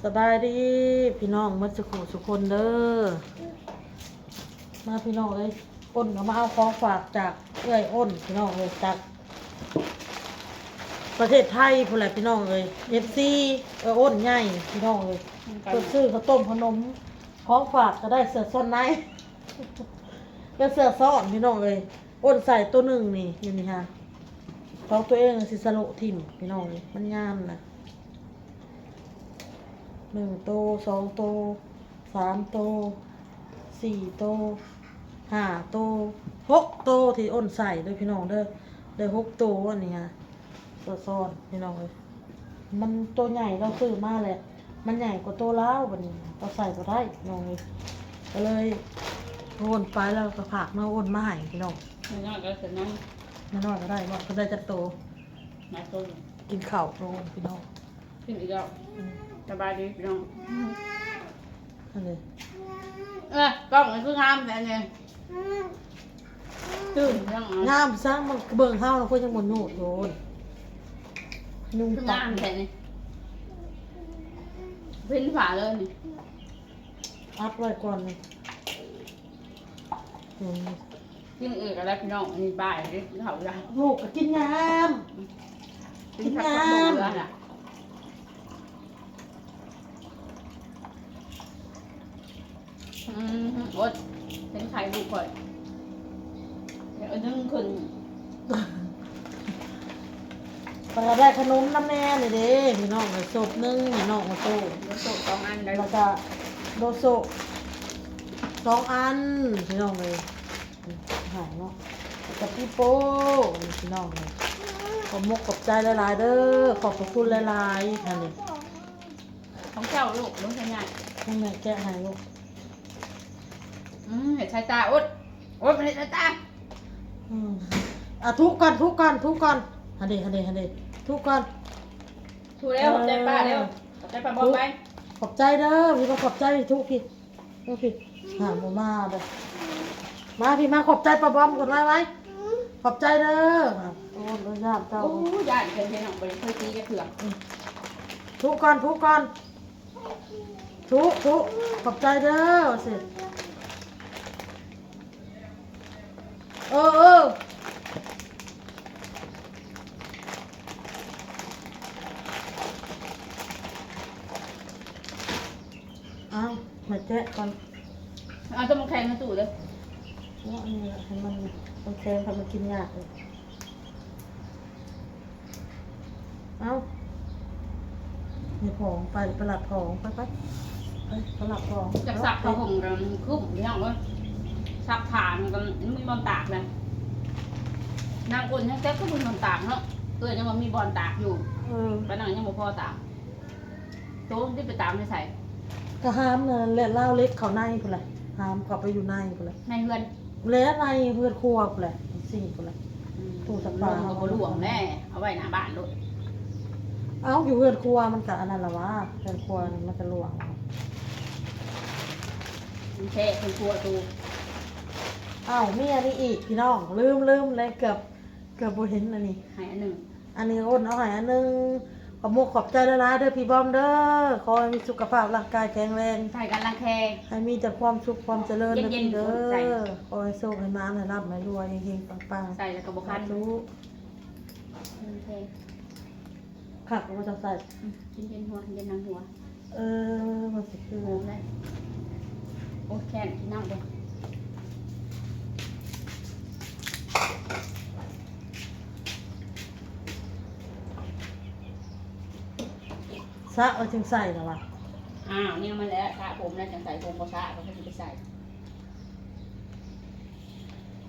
ສະບາຍດີພີ່ນ້ອງໝົດສູ່ຜູ້ສູ່ຄົນເດີ. ມາພີ່ນ້ອງເອີຍ, ອ້ນກໍມາເອົາຂອງຝາກຈາກເອື້ອຍອ້ນພີ່ນ້ອງເອີຍ, ຈາກປະເທດໄທພຸ້ນແຫຼະພີ່ນ້ອງເອີຍ. ເອັຟຊີເອື້ອຍອ້ນໃຫຍ່ພີ່ນ້ອງເອີຍ, ເພິ່ນຊື້ເຂົ້າຕົ້ມຂະໜົມ, ຂອງຝາກກໍໄດ້ເສື້ອຊ້ອນໃນ ແລະເສື້ອຊ້ອນພີ່ນ້ອງເອີຍ. ອ້ນໃສ່ໂຕໜຶ່ງນີ້ ຢູ່ນີ້ຫາ, ຂອງຕົວເອງຊິສະໂລະຖິ້ມພີ່ນ້ອງເອີຍ, ມັນງາມນະ. ໜຶ່ງໂຕ ສອງໂຕ ສາມໂຕ ສີ່ໂຕ ຫ້າໂຕ ຫົກໂຕທີ່ອ້ນໃສ່ເດີພີ່ນ້ອງເດີ. ໄດ້ຫົກໂຕອັນນີ້ຫາ, ຊ້ອນໆ ພີ່ນ້ອງເອີຍ. ມັນໂຕໃຫຍ່ ລາວຊື້ມາແລ້ວ ມັນໃຫຍ່ກວ່າໂຕລາວ, ບັດນີ້ລາວໃສ່ບໍ່ໄດ້ພີ່ນ້ອງເອີຍ, ກໍເລີຍໂອນໄປ ແລ້ວກໍຝາກນ້ອງໂອນມາໃຫ້ພີ່ນ້ອງ. ນ້ອຍໆກໍເປັນນຳ, ນ້ອຍໆກໍໄດ້ເນາະ. ເພິ່ນໄດ້ຈັກໂຕ? ຫຼາຍໂຕຢູ່. ກິນເຂົ້າໂຕພີ່ນ້ອງ. ກິນອີກແລ້ວ. ອືມ ສະບາຍດີພີ່ນ້ອງ. ອັນນີ້ ເອີ ກ້ອງມັນຄືງາມແທ້ນີ້. ຕື່ມຍັງ ງາມຊ້ຳ ມັນເບິ່ງເຮົານະ ຄົນຍັງບໍ່ໂຍດໂດນ. ນຸ່ງ ຄືງາມແທ້ນີ້. ເພິ່ນຝາເລີຍນີ້ ອັດໄວ້ກ່ອນນີ້. ອືມ ກິນອີກແລ້ວພີ່ນ້ອງ. ອັນນີ້ບ່າຍເດ້ ເຂົ້າລະ ລູກກໍກິນງາມ ກິນງາມ. ອືມ ອົດ ເຫັນໄຂ່ລູກຂ້ອຍ ດຽວເອົາດຶງຂຶ້ນ. ແລ້ວກໍໄດ້ຂະໜົມນຳແດ່ນີ້ເດ້ພີ່ນ້ອງ, ໄດ້ສົບໜຶ່ງໃຫ້ນ້ອງໂອໂຕ້ ໂດໂຊະສອງອັນ ແລ້ວກໍໂດໂຊະສອງອັນພີ່ນ້ອງເອີຍ. ໃຫ້ເນາະ ແລ້ວກໍປີໂປ້ພີ່ນ້ອງເອີຍ. ຂອບມົກຂອບໃຈຫຼາຍໆເດີ, ຂອບພະຄຸນຫຼາຍໆ. ອັນນີ້ຂອງເຈົ້າລູກ ເບິ່ງໃຫ້ຍາຍ ໃຫ້ແມ່ແກະໃຫ້ລູກ. ອືມ ເຮັດສາຍຕາ ອົດ ອົດ ມັນເຮັດສາຍຕາ. ອືມ ອ່ະ ທຸກ່ອນ ທຸກ່ອນ ທຸກ່ອນ. ຫັ້ນເດ ຫັ້ນເດ ຫັ້ນເດ ທຸກ່ອນ. ທຸແລ້ວ ຂອບໃຈປ້າແລ້ວ. ເອີ ຂອບໃຈປ້າບອມໄປ. ຂອບໃຈເດີ ພີ່ ຂອບໃຈ ທຸພີ່ ທຸພີ່. ຫາ ບໍ່ມາເດີ. ມາພີ່ ມາຂອບໃຈປ້າບອມກ່ອນ ໄວໆ. ຂອບໃຈເດີ. ໂອ້ຍ ຢ້ານເຈົ້າ. ໂອ້ຍ ຢ້ານເພິ່ນເນາະ ບໍ່ໄດ້ເຄີຍຕີຈັກເທື່ອ. ອືມ ທຸກ່ອນ ທຸກ່ອນ. ທຸ ທຸ ຂອບໃຈເດີ ວ່າຊິ. ເອີ ເອີ ເອົາ ມາແຈະກ່ອນ. ເອົາແຕ່ນ້ຳແຂງໃນຕູ້ເດີ. ເນາະ ອັນນີ້ລະ ໃຫ້ມັນ ນ້ຳແຂງ ໃຫ້ມັນກິນຍາກເລີຍ. ເອົາ ໃຫ້ຜອງໄປ ໄປລັດຜອງ ໄປ ໄປ ໄປ ໄປລັດຜອງ. ຈັກຊັກຜ້າຫົ່ມກັນຄຸ້ມພີ່ນ້ອງເອີຍ, ຊັກຜ້າມັນກໍມີບ່ອນຕາກແຫຼະ. ນາງອຸ່ນຍັງແຕ່ກໍບໍ່ມີບ່ອນຕາກເນາະ, ເອື້ອຍຍັງວ່າມີບ່ອນຕາກຢູ່. ເອີ ປານນັ້ນຍັງບໍ່ພໍຕາກ. ໂຕມັນຊິໄປຕາກໃນໃສ? ກໍຫາມນັ້ນແຫຼະ ລາວເຫຼັກເຂົ້າໃນພຸ້ນແຫຼະ, ຫາມເຂົ້າໄປຢູ່ໃນພຸ້ນແຫຼະ. ໃນເຮືອນ? ແຫຼະ ໃນເຮືອນຄົວພຸ້ນແຫຼະ ຊີ້ພຸ້ນແຫຼະ. ອືມ ຕູ້ຊັກຜ້າ ລົມກໍບໍ່ຫຼວງແຫຼະ ເອົາໄວ້ໜ້າບ້ານໂລດ. ເອົ້າ ຢູ່ເຮືອນຄົວມັນກະອັນນັ້ນລະຫວາ, ເຮືອນຄົວມັນກະຫຼວງ. ມັນແຄບເຮືອນຄົວຕູ້. ເອົ້າ ມີອັນນີ້ອີກພີ່ນ້ອງ, ລືມ ລືມເລີຍ ເກືອບ ເກືອບບໍ່ເຫັນອັນນີ້. ໃຫ້ອັນໜຶ່ງ. ອັນນີ້ໂອນເອົາໃຫ້ອັນໜຶ່ງ. ຂອບມຸກຂອບໃຈຫຼາຍໆເດີພີ່ບອມເດີ, ຂໍໃຫ້ມີສຸຂະພາບຮ່າງກາຍແຂງແຮງ, ໃສ່ກັນລັງແຄ, ໃຫ້ມີແຕ່ຄວາມສຸກຄວາມຈະເລີນເດີພີ່ເດີ. ຂໍໃຫ້ໂຊກໃຫ້ໝານ ໃຫ້ລ່ຳໃຫ້ລວຍ ເຮັງໆປັງໆ. ໃສ່ແລ້ວກໍບໍ່ຄັນ. ສາທຸ. ລັງແຄ ຄັກບໍ່ເຈົ້າໃສ່? ອືມ ກິນເຢັນຫົວ ກິນເຢັນໜັງຫົວ. ເອີ ມັນຊິຄື ຫອມເລີຍ. ໂອ້ ແຄນກິນນ້ຳເບິ່ງ. ສະແລ້ວຈຶ່ງໃສ່ລະຫວາ? ອ້າວ ແນວມັນແຫຼະ ສະຜົມແລ້ວຈັ່ງໃສ່, ຜົມບໍ່ສະກໍຄືຊິໄປໃສ່.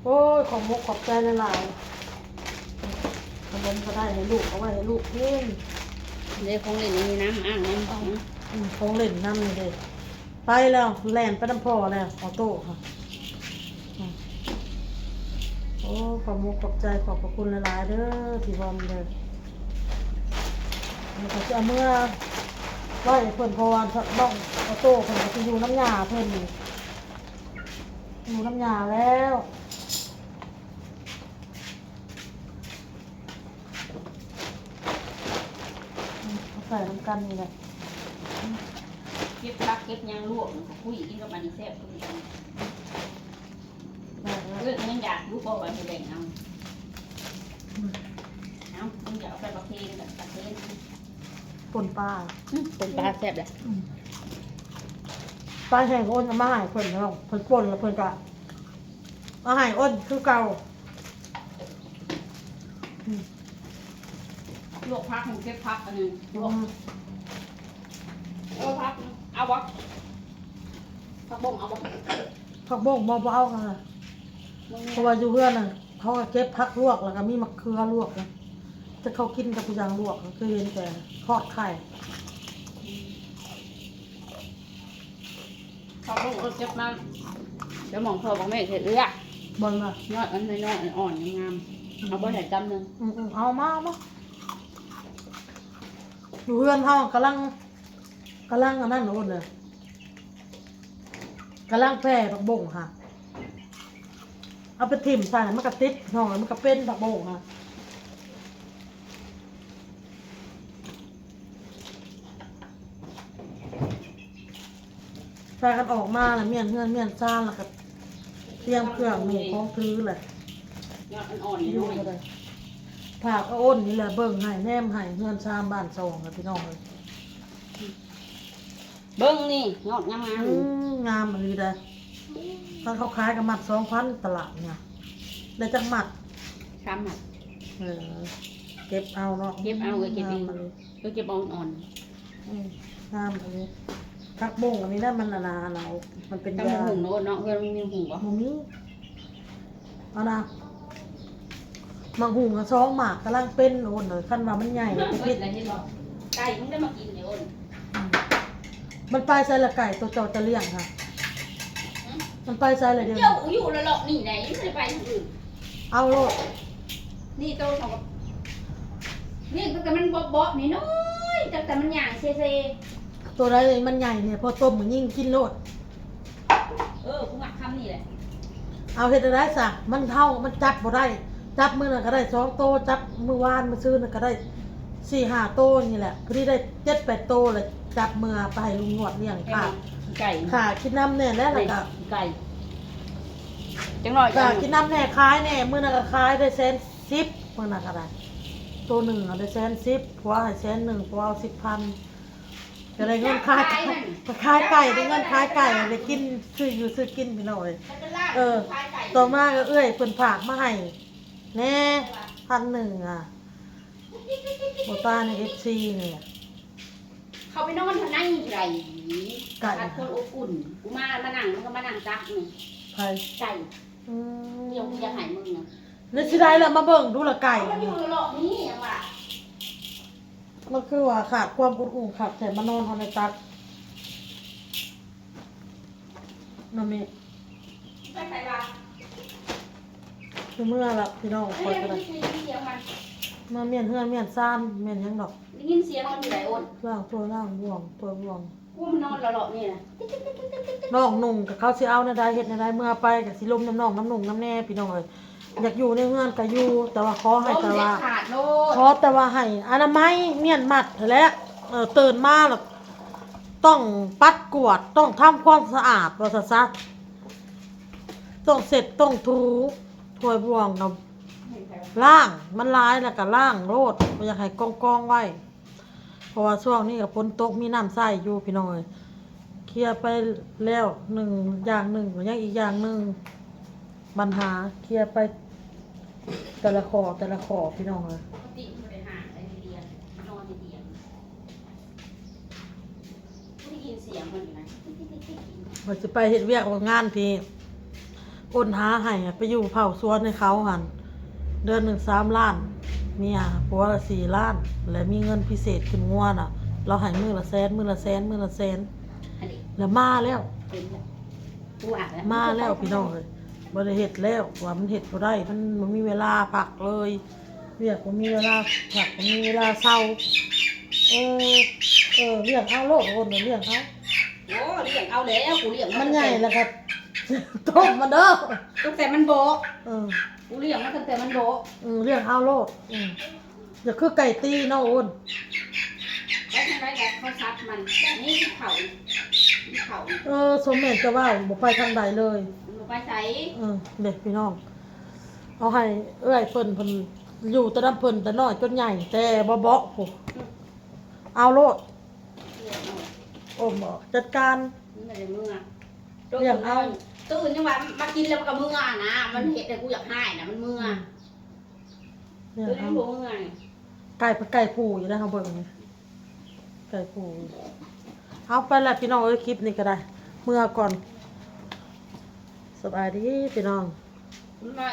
ໂອ້ຍ ຂອບມຸກຂອບໃຈຫຼາຍໆ. ຂະໜົມກໍໄດ້ໃຫ້ລູກ ເອົາໄວ້ໃຫ້ລູກກິນ. ເດ້ ຂອງຫຼິ້ນອັນນີ້ນຳ ອ້າງນຳ. ເອົາ ອືມ ຂອງຫຼິ້ນນຳນີ້ເດ້. ໄປແລ້ວ ແລ່ນໄປນຳພໍ່ແລ້ວ ອອໂຕ້. ໂອ້ ຂອບມຸກຂອບໃຈ ຂອບພະຄຸນຫຼາຍໆເດີ ພີ່ບອມເດີ. ແລ້ວກໍຊິເອົາເມືອໄວ້ໃຫ້ເພິ່ນ ເພາະວ່ານ້ອງອອໂຕ້ເພິ່ນກໍຊິຢູ່ນຳຍ່າເພິ່ນ. ຢູ່ນຳຍ່າແລ້ວ. ອືມ ເອົາໃສ່ນຳກັນນີ້ແຫຼະ. ອືມ ເກັບຜັກເກັບຫຍັງລວກ ມັນກໍຄຸຍກິນກັບອັນນີ້ແຊບຄືກັນ. ເອີ ມັນຢາກຢູ່ບໍ່ວ່າຊິແບ່ງເອົາ. ເອົາ ມັນຢາກເອົາໄປປະເພນກັບປະເພນ. ປົ່ນປາ ອືມ ປົ່ນປາແຊບເດ້. ອືມ ປາແຫ້ງອ່ອນເອົາມາໃຫ້ເພິ່ນເນາະ ເພິ່ນປົ່ນແລ້ວເພິ່ນກໍເອົາໃຫ້ອ່ອນຄືເກົ່າ. ອືມ ລວກຜັກ ເກັບຜັກອັນນີ້ ອືມ ລວກ ເອີ ຜັກເອົາບໍ່? ຜັກບົ້ງເອົາບໍ່? ຜັກບົ້ງບໍ່ ບໍ່ເອົາຄ່ະ ບໍ່ມີ ເພາະວ່າຢູ່ເຮືອນນະ ເຂົາກໍເກັບຜັກລວກ ແລ້ວກໍມີໝາກເຂືອລວກນະ ແຕ່ເຂົາກິນແຕ່ຜູ້ຢ່າງລວກ ກໍຄືເຫັນແຕ່ທອດໄຂ່. ອືມ ຜັກບົ້ງເອີ ເກັບມາ ດຽວໝ່ອງພໍ່ບັກເມກເຮັດເອື້ອຍ ບໍ່ລະ ຍອດອັນນ້ອຍໆ ອ່ອນໆ ງາມໆ. ອືມ ເອົາບໍ່ ໃຫ້ກຳໜຶ່ງ. ອືມໆ ເອົາມາ ເອົາມາ. ຢູ່ເຮືອນເຮົາກຳລັງ ກຳລັງອັນນັ້ນໂອນເດີ ກຳລັງແຜ່ຜັກບົ້ງຫັ້ນ ເອົາໄປຖິ້ມໃສ່ ມັນກະຕິດນ້ອງ ມັນກະເປັນຜັກບົ້ງຫັ້ນ. ພາກັນອອກມາລະ ມ້ຽນເຮືອນມ້ຽນຊານ ລະກະຕຽມເຄື່ອງນຸ່ງຂອງຖືລະ ຍອດອ່ອນໆ ຢູ່ບໍ່ໄດ້. ພາກເອົາໂອນນີ້ແຫຼະ ເບິ່ງໃຫ້ແນມໃຫ້ເຮືອນຊານບ້ານຊ່ອງລະ ພີ່ນ້ອງເອີຍ. ເບິ່ງນີ້ ຍອດງາມໆ ອືມ ງາມອີ່ຫຼີເດ້. ຄັນເຂົາຂາຍກໍມັດສອງພັນຕະຫຼາດນະ. ໄດ້ຈັກມັດ? ສາມມັດ. ເອີ ເກັບເອົາເນາະ ເກັບເອົາ ເອີ ເກັບເອງ ງາມອີ່ຫຼີ ເອີ ເກັບເອົາອ່ອນ. ອືມ ງາມອີ່ຫຼີ. ຜັກບົ້ງອັນນີ້ນະ ມັນອັນນ່າ ອັນນ່າ ມັນເປັນຢາ. ຕຳບັກຫຸ່ງໂລດເນາະ ເຮືອນມີຫຸ່ງບໍ່? ບໍ່ມີ. ເອົານະ ໝາກຫຸ່ງສອງໝາກກຳລັງເປັນໂອນເອີຍ. ຄັນວ່າມັນໃຫຍ່ ເອີ ເຮັດ ເຫັນບໍ່ ໄກ່ມຶງໄດ້ມາກິນນີ້ໂອນ. ອືມ ມັນໄປໃສລະໄກ່ໂຕເຈົ້າຈະລ້ຽງຫັ້ນ? ຫື? ມັນໄປໃສລະດຽວນີ້? ເຈົ້າຢູ່ເລາະໆ ນີ້ໃດ ບໍ່ໄດ້ໄປທາງອື່ນ. ເອົາໂລດ ນີ້ໂຕຂອງ ນີ້ຕັ້ງແຕ່ມັນເບາະໆ ນ້ອຍໆ ຕັ້ງແຕ່ມັນຍ່າງເຊໆ. ໂຕໃດມັນໃຫຍ່ນີ້ ພໍຕົ້ມກໍຍິງກິນໂລດ. ເອີ ກູມັກຄຳນີ້ແຫຼະ. ເອົາເຮັດແນວໃດຊະ ມັນເຖົ້າ ມັນຈັບບໍ່ໄດ້. ຈັບມື້ນັ້ນກໍໄດ້ສອງໂຕ ຈັບມື້ວານມື້ຊືນນັ້ນກໍໄດ້ສີ່ຫ້າໂຕນີ້ແຫຼະ. ພໍດີໄດ້ເຈັດແປດໂຕລະ ຈັບເມືອໄປໃຫ້ລຸງຍວດລ້ຽງ ຂ້າ ຂີ້ໄກ່ ຂ້າກິນນຳແດ່ແຫຼະ ແລ້ວກໍຂີ້ໄກ່ ຈັກໜ້ອຍກໍກິນນຳແດ່ ຂາຍແດ່. ມື້ນັ້ນກໍຂາຍໄດ້ແສນສິບ ມື້ນັ້ນກໍໄດ້ ໂຕໜຶ່ງໄດ້ແສນສິບ ຜົວໃຫ້ແສນໜຶ່ງ ຜົວເອົາສິບພັນ. ກໍໄດ້ເງິນຂາຍ ຂາຍໄກ່ ໄດ້ເງິນຂາຍໄກ່ ໄດ້ກິນ ຊື້ຢູ່ຊື້ກິນ ພີ່ນ້ອງເອີຍ. ເອີ ຕໍ່ມາກໍເອື້ອຍເພິ່ນຝາກມາໃຫ້ແດ່ ພັນໜຶ່ງອະ ໂບຕາໃນເອັຟຊີນີ້. ເຂົ້າໄປນອນທາງໃນໄດ້ ໄກ່ ຂາດຄວາມອົບອຸ່ນ. ກູມາ ມານັ່ງ ມັນກໍມານັ່ງຕັກນີ້ ໃຜ? ໄກ່. ອືມ ດຽວກູຢາກໃຫ້ມຶງນະ ແລ້ວຊິໄດ້ລະ ມາເບິ່ງດູລະໄກ່ ມັນຢູ່ເລາະໆ ນີ້ຫຍັງວະ. ມັນຄືວ່າຂາດຄວາມອົບອຸ່ນຄັກແທ້ ມານອນເຮົາໃນຕັກ ນະແມ່. ໄປໃສວະ? ຄືເມືອລະພີ່ນ້ອງ ຂ້ອຍກໍໄດ້ ມາມ້ຽນເຮືອນມ້ຽນຊານ ແມ່ນຫຍັງດອກ. ໄດ້ຍິນສຽງມັນຢູ່ໃດໂອນ? ລ້າງຖ້ວຍລ້າງບ່ວງ ຖ້ວຍບ່ວງ. ກູມານອນເລາະໆ ນີ້ນະ ນ້ອງນຸ່ງກໍເຂົາຊິເອົາແນວໃດເຮັດແນວໃດ ເມືອໄປກໍຊິລົມນຳນ້ອງນຳນຸ່ງນຳແດ່ ພີ່ນ້ອງເອີຍ. ຢາກຢູ່ໃນເຮືອນກໍຢູ່ ແຕ່ວ່າຂໍໃຫ້ ແຕ່ວ່າ ຂໍແຕ່ວ່າໃຫ້ອະນາໄມ ມ້ຽນມັດຫັ້ນແຫຼະ. ເອີ ຕື່ນມາແລ້ວຕ້ອງປັດກວາດ ຕ້ອງທຳຄວາມສະອາດ ວ່າຊັ້ນຊະ. ຕ້ອງເຊັດຕ້ອງຖູ ຖ້ວຍບ່ວງກໍລ້າງ ມັນຫຼາຍແລ້ວກໍລ້າງໂລດ ບໍ່ຢາກໃຫ້ກອງໆ ໄວ້. ເພາະວ່າຊ່ວງນີ້ກໍຝົນຕົກ ມີນ້ຳໃຊ້ຢູ່ ພີ່ນ້ອງເອີຍ. ເຄຍໄປແລ້ວໜຶ່ງຢ່າງໜຶ່ງ ກໍຍັງອີກຢ່າງໜຶ່ງ ບັນຫາ. ເຄຍໄປແຕ່ລະຂໍ້ ແຕ່ລະຂໍ້ ພີ່ນ້ອງເອີຍ. ຂ້ອຍຊິໄປເຮັດວຽກວຽກງານທີ່ ໂອນຫາໃຫ້ ໄປຢູ່ເຝົ້າສວນໃຫ້ເຂົາຫັ້ນ ເດືອນໜຶ່ງສາມລ້ານ ເມຍ ຜົວລະສີ່ລ້ານ ແລະມີເງິນພິເສດຂຶ້ນງົວນະ ລາວໃຫ້ມື້ລະແສນ ມື້ລະແສນ ມື້ລະແສນ ແລ້ວມາແລ້ວ ມາແລ້ວ ພີ່ນ້ອງເອີຍ. ບໍ່ໄດ້ເຮັດແລ້ວ ວ່າມັນເຮັດບໍ່ໄດ້ ມັນບໍ່ມີເວລາພັກເລີຍ. ວຽກບໍ່ມີເວລາພັກ ບໍ່ມີເວລາເຊົາ. ເອີ ເອີ ລ້ຽງເອົາໂລດ ໂອນ ລ້ຽງເອົາ. ໂອ້ ລ້ຽງເອົາແລ້ວ ກູລ້ຽງມັນໃຫຍ່ແລ້ວກໍຕົ້ມມັນເດີ ຕັ້ງແຕ່ມັນເບາະ. ເອີ ກູລ້ຽງມັນຕັ້ງແຕ່ມັນເບາະ. ອືມ ລ້ຽງເອົາໂລດ. ອືມ ຢ່າຄືໄກ່ຕີເນາະ ໂອນ. ໄປທາງໃດແບບໂທລະສັບມັນ ແບບນີ້ເຂົາ ເຂົາ ເອີ ສົມແມ່ນຈະເວົ້າ ບໍ່ໄປທາງໃດເລີຍ ມັນບໍ່ໄປໃສ. ເອີ ເດ້ພີ່ນ້ອງ ເອົາໃຫ້ເອື້ອຍເພິ່ນ ເພິ່ນຢູ່ແຕ່ນຳເພິ່ນແຕ່ນ້ອຍຈົນໃຫຍ່ ແຕ່ເບາະໆ ພຸ້ນ ອືມ ເອົາໂລດ ເອົາ ອົມອອກ ຈັດການ ມັນບໍ່ໄດ້ເມືອ ຕື່ນ ເອົາ ຕື່ນຍັງວ່າມາກິນແລ້ວມັນກໍເມືອນະ ມັນເຮັດໃຫ້ກູຢາກຮ້າຍນະ ມັນເມືອ ອືມ ຕື່ນຍັງບໍ່ເມືອ ໄກ່ ໄກ່ຜູ້ຢູ່ໃນເຮົາເບິ່ງ ໄກ່ຜູ້. ເອົາໄປລະພີ່ນ້ອງເອີຍ ຄລິບນີ້ກໍໄດ້ ເມືອກ່ອນ ສະບາຍດີພີ່ນ້ອງ ມັນມາ